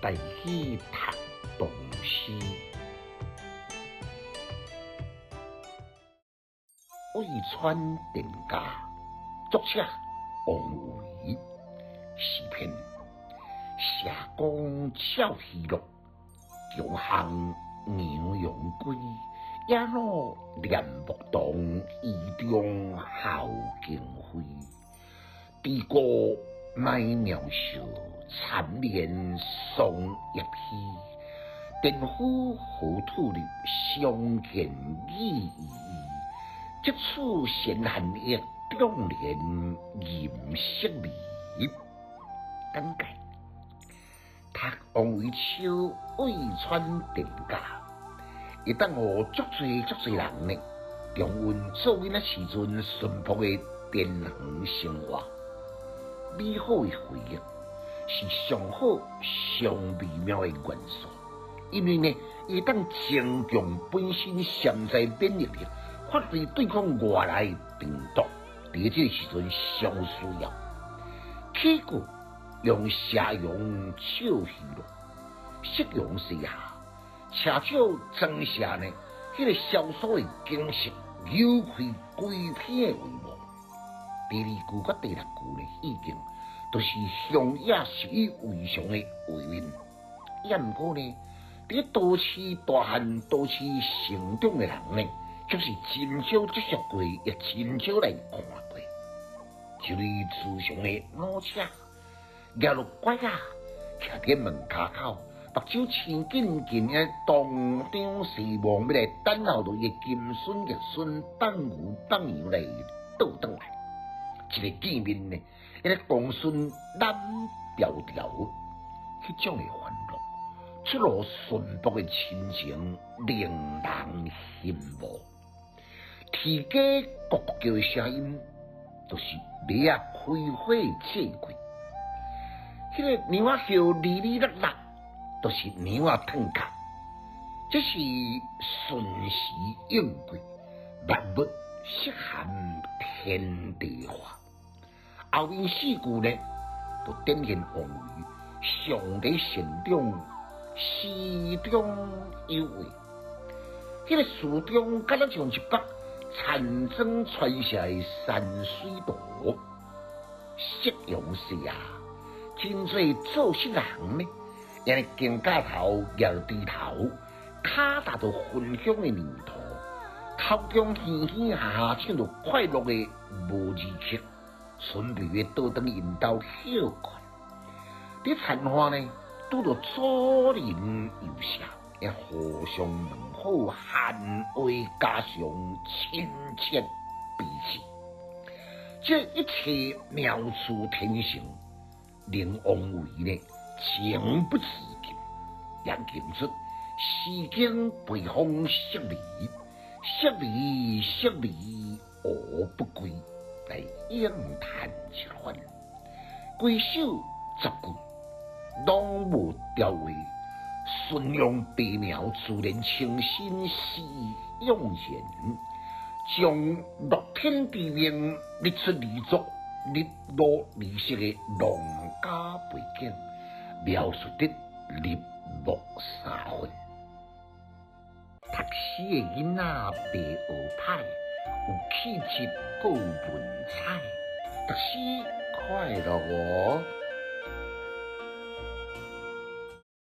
台語讀唐詩。渭川田家，作者王維，詩篇。社公俏戲樂，強項牛羊歸。野老念牧童，意中孝敬輝。豬姑買苗笑，蠶眠桑葉稀。田夫何吐綠，相見意依依。積處先寒液，中年吟色微。簡介：讀王維秋渭川田家，會當予足濟足濟人呢，重溫做囡仔時陣淳樸的田園生活，美好的回憶是上好上微妙的元素，因為呢，會當增強本身潛在免疫力，發揮對抗外來病毒，佇這個時陣上需要。起句用斜陽笑戲樂，夕陽西下，車少莊社呢，彼個蕭索的景色，扭開規片的帷幕。第二句佮第六句呢，意境都是鄉野習以為常的畫面。也毋過呢，佇都市大漢、都市成長的人呢，卻是真少接觸過，也真少來看過。一位慈祥的老者，舉著拐仔，徛佇門跤口，目睭青緊緊的東張西望，欲來等候著伊的金孫玉孫放牛放羊來倒轉來。一个見面呢，彼个公孫攬牢牢，彼種的歡樂，出露淳樸的親情，令人羨慕。雉雞咕咕叫的聲音，就是馬仔開花借季。彼个娘仔叫哩哩啦啦，就是娘仔褪殼。這是順時應季，萬物適合天地化。後面四句呢，就展現王維上帝善良，詩中有畫。彼个詩中敢若像一幅田莊傳寫的山水圖，夕陽西下，真濟做事人呢，按呢肩胛頭舉豬頭，跤踏著芬香的泥土，口中嘻嘻哈哈唱著快樂的無字曲，準備欲倒轉𪜶兜歇睏。佇田岸呢，拄著左鄰右舍，互相問好，閒話家常，親切彼此。這一切妙處天成，令王維呢情不自禁，也吟出詩經背風惜離，惜離惜離吾不歸，來詠嘆一番。規首十句攏無雕畫，純用白描自然清新詩意湧現，將樂天知命、日出而作、日落而息的農家背景描述得入木三分。讀詩的囡仔袂學歹，有氣質閣有文采，讀詩快樂哦。